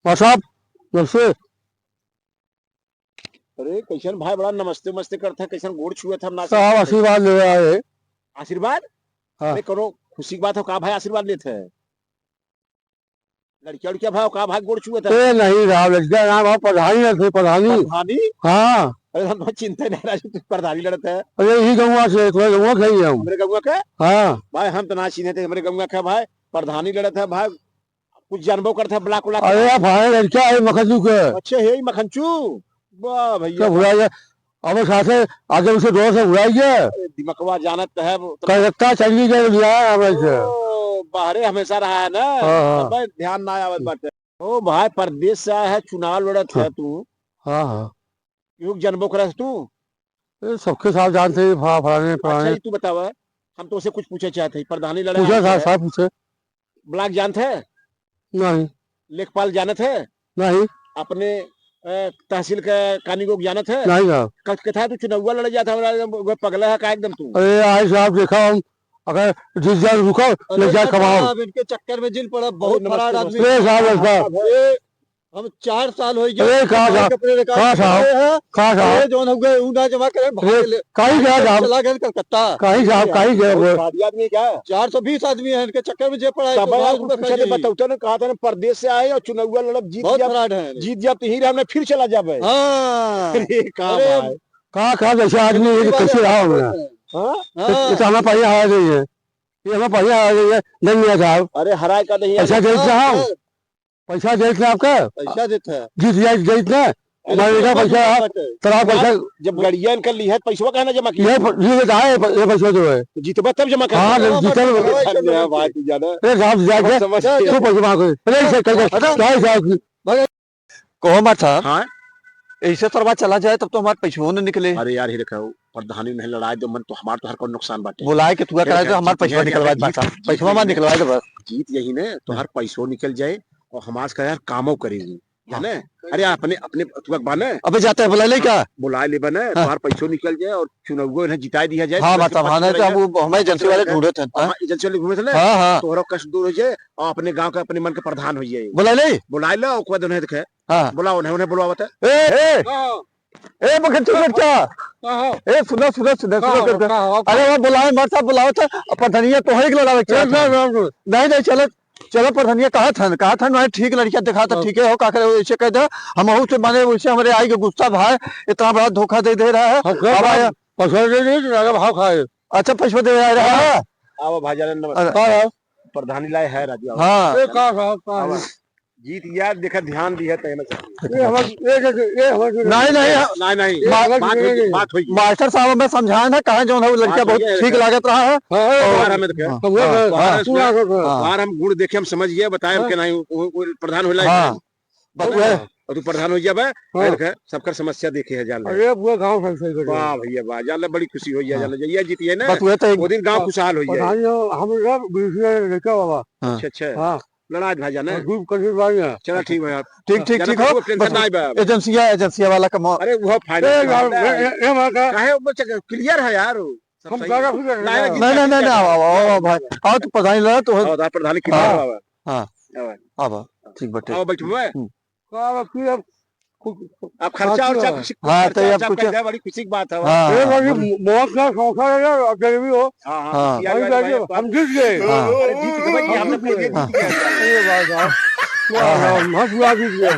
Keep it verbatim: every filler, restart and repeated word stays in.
हाँ साहब, नमस्ते। अरे, कैसन भाई, बड़ा नमस्ते, नमस्ते करत है, कैसन गोड़ छुअत है, हम ना साहब, जानते। आशीर्वाद लेवे आए। आशीर्वाद? हाँ। अरे, कोनो खुशी की बात हो का भाई, आशीर्वाद लेत है? लड़किया, लड़किया भाई, का भाई गोड़ छुअत है? ए, नहीं साहब, लड़किया ना भाई, प्रधानी है, प्रधानी। प्रधानी? हाँ। अरे, हम तो चिंता नहीं राजू, तू प्रधानी लड़त है। अरे, यही गौवा से, तुम्हारे गौवा के ही हम। हमरे गौवा के? हाँ। भाई, हम तो ना चिन्हे थे, हमरे गौवा के भाई, प्रधानी लड़त है भाई, कुछ जानबो करत है, ब्लॉक उलॉक। अरे, आप हमारे लड़का है मखनचू के। अच्छा, हे ही मखनचू। वाह भैया। क्या भुला गया? अब साथे आगे उसे जोर से भुला गया। अरे, दिमकवा जानत है वो तो। कलकत्ता चंडीगढ़ लिया है हमें से। ओ, बाहरे हमेशा रहा है ना। हाँ, हाँ। अब ध्यान ना आवत बाटे। ओ भाई, परदेश से आया है, चुनाव लड़त है तू। हाँ, हाँ। क्यों जानबो करत तू? ए, सबके साथ जानते हैं, फला-, फलाने, अच्छा, फलाने। ये तू बतावा, हम तो उसे कुछ पूछे चाहते हैं, प्रधानी लड़ाई पूछा है। साहब, साहब पूछे। ब्लॉक जानत है? नहीं। लेखपाल जानत है? नहीं। अपने, अ, तहसील के कानी को जानत है? नहीं साहब। कब के था तू चुनौवा लड़े जात है, हमरा वो पगला है का एकदम तू? अरे, आई साहब, देखा हम, अगर जीत जाए रुको, अरे, ले जाए ना कमाओ। साहब, इनके चक्कर में जिन पड़ा, बहुत अरे, नमस्ते, फराड आदमी। नमस्ते। अरे साहब, साहब। ये हम चार साल हो गया, अरे, कहाँ साहब? अपने रिकॉर्ड कहाँ साहब? करे हैं। कहाँ साहब? अरे, जौन हो गए, ऊ ना जमा करे, भाग अरे, ले। काहे गया साहब? चला गए कलकत्ता। काहे साहब? काहे गए बहुत वो? शादी आदमी क्या? चार सौ बीस आदमी है, इनके चक्कर में जे पड़ा है, तब तो मैं आज आपको पूछा था, बताओ तो ना, कहा था ना, परदेश से आए और चुनाव लड़ब, जीत बहुत गया, फराड है। जीत गया तो ही रहा, मैं फिर चला जाबे। हाँ। अरे, कहाँ अरे, भाई? कहाँ, कहाँ जैसे आदमी है, ये बात कैसे है। रहा होगा? हाँ? हाँ। ये तो हमारा पहिया हार गई है, ये हमारा पहिया हार गई है, धन्यवाद साहब। अरे, हराए का नहीं है। पैसा दे रहा हूँ। हाँ। पैसा देत ना आपका? पैसा देत है। जीत जाए, जीत ना। अरे, हमारे बेटा पैसा, बाटे। तोरा पैसा। जब गड़िया इनका लिहत, पैसवा काहे ना जमा किया? ये प-, ये तो आए, प-, ये पैसा जो है। तो जीतबा तब जमा कर। हाँ, जब जीतल। धन्यवाद, तू जाना। ए, साहब, जाके समझ गया। तू पैसा मांगो। अरे, इसे कह दे। अरे। जाए, जाए। कहो मत साहब। हाँ? ऐसे सरवा चला जाए तब तो हमार पैसो न निकले। अरे यार, ही रखो, प्रधानी नहीं लड़ाए दो मन तो हमार तो हर कौन नुकसान बाटे। बुलाए के तुआ कराए तो हमार पैसवा निकलवाए दो बस। पैसवा मत निकलवाए दो बस। जीत यही ने, तो हर पैसो निकल जाए और हमार का यार कामो करेगी। हाँ। जाने? अरे अपने, अपने तुआ बने। अबे जाते हैं, बुला ले क्या? बुला ले बने, हाँ। तो हर पैसो निकल जाए और चुनाव इन्हें जिताए दिया जाए। हाँ, मतलब, हाँ, नहीं तो हम, हमारे एजेंसी वाले ढूंढे थे, हाँ, हाँ। एजेंसी वाले घूमे थे ना? हाँ, हाँ। तो हर कष्ट दूर हो जाए और अपने गांव का, अपने मन का प्रधान हो जाए। बुला ले? बुला ले, ओकरा बाद उन्हें देखे। हाँ। बुलाओ, उन्हें, उन्हें बुलाओ, बता। ए, ए! हाँ। ए, मक्खन चुप बैठ जा। हाँ, हाँ। ए, सुनो, सुनो, सुनो, हाँ, सुनो, हाँ, सुनो। हाँ, हाँ। अरे, वो बुलाए, मर साहब, बुलाओ तो, अब प्रधानिया तोहरे के लड़ावे के ए, चाहत ना, हन। ना, ना। नहीं, नहीं, चलो, चलो, प्रधानिया, कहा था, कहा था, नहीं, ठीक लड़किया देखा था, हाँ। ठीक है, हो, का करे, ऐसे कह दे, हम अहू से, माने, वैसे हमरे आई के गुस्सा भाई, इतना बड़ा धोखा दे दे रहा है। हाँ, अब आया। पैसा दे दे, तो ज्यादा भाव खाए। अच्छा, पैसा दे रहा है। हाँ। आओ, भाईजान, नमस्कार। अरे। हाँ, हाँ। प्रधानी लाए है, राजू, आओ। हाँ। ए, का साहब, का आवा। है? जीत यार, देखा, ध्यान दिया तय ना। ये हमार, ये, ये, ये हमार नहीं, नहीं, नहीं, नहीं, ये बात, हमार बात नहीं, हुई, नहीं। बात हुई। मास्टर साहब हमें समझाए ना, कहे जौन है, वो लड़का बात बहुत हुई है, ठीक देखा। लागत रहा है। हाँ, हाँ, और बाहर हमें देखा। हाँ, तो वो हाँ, है, बाहर हाँ, है, पूरा हाँ। बाहर हम गुण देखे, हम समझ गए, बताए हम हाँ। के नहीं, वो, वो प्रधान होला है। हाँ। बस वह और तू प्रधान हो जाबे, हाँ। अरे देखे, सबकर समस्या देखे है, जान ले। अरे, पूरा गाँव सही, सही कर दिया। वाह भैया, वाह, जान ले, बड़ी खुशी हो गया, हाँ। जान ले, ये जीतिए ना, बस वह तो एक वो दिन गाँव हाँ। खुशहाल हो जाए। प्रधान जी, हम लोग बीस हजार लेके बाबा। हाँ। अच्छा, अच्छा। हाँ। लड़ाई भाई जाने। हाँ, दूध कर दे भाई यहाँ। चला ठीक भाई, आप ठीक, ठीक, जाने ठीक हो। तो वो टेंशन बस ना आए बा। एजेंसिया, एजेंसिया वाला का मौ- अरे, वो फाइनल ए, यार, ए, ए, ए, वहाँ का काहे वो चक्कर, क्लियर है यार, वो सब हम सही ज्यादा है। खुश हैं। नहीं, नहीं, नहीं, नहीं, नहीं, आओ, आओ, आओ, आओ भाई। आओ, तू प्रधानी लड़ा, तो आओ, प्रधानी क्लियर हाँ। बाबा। हाँ। हाँ। अब ठीक बटे। आओ, बैठो, बे। हम्म। का अब फिर अब कुछ आप खर्चा साथ और में कुछ हाँ, खर्चा तो अब वर्चा कुछ कर दे, बड़ी खुशी की बात है। हाँ, ए, हाँ, बड़ी बड़ी मौत का संसार है यार, अब जरूरी हो। हाँ, हाँ, हाँ। किया भाई, गया, भाई, भाई, हम जीत गए। हाँ। अरे, जीत गए भाई, हम हमने जीत गए। जीत गए। ये बात है। हाँ, वाह, हाँ। हम हंस हुआ जीत गए।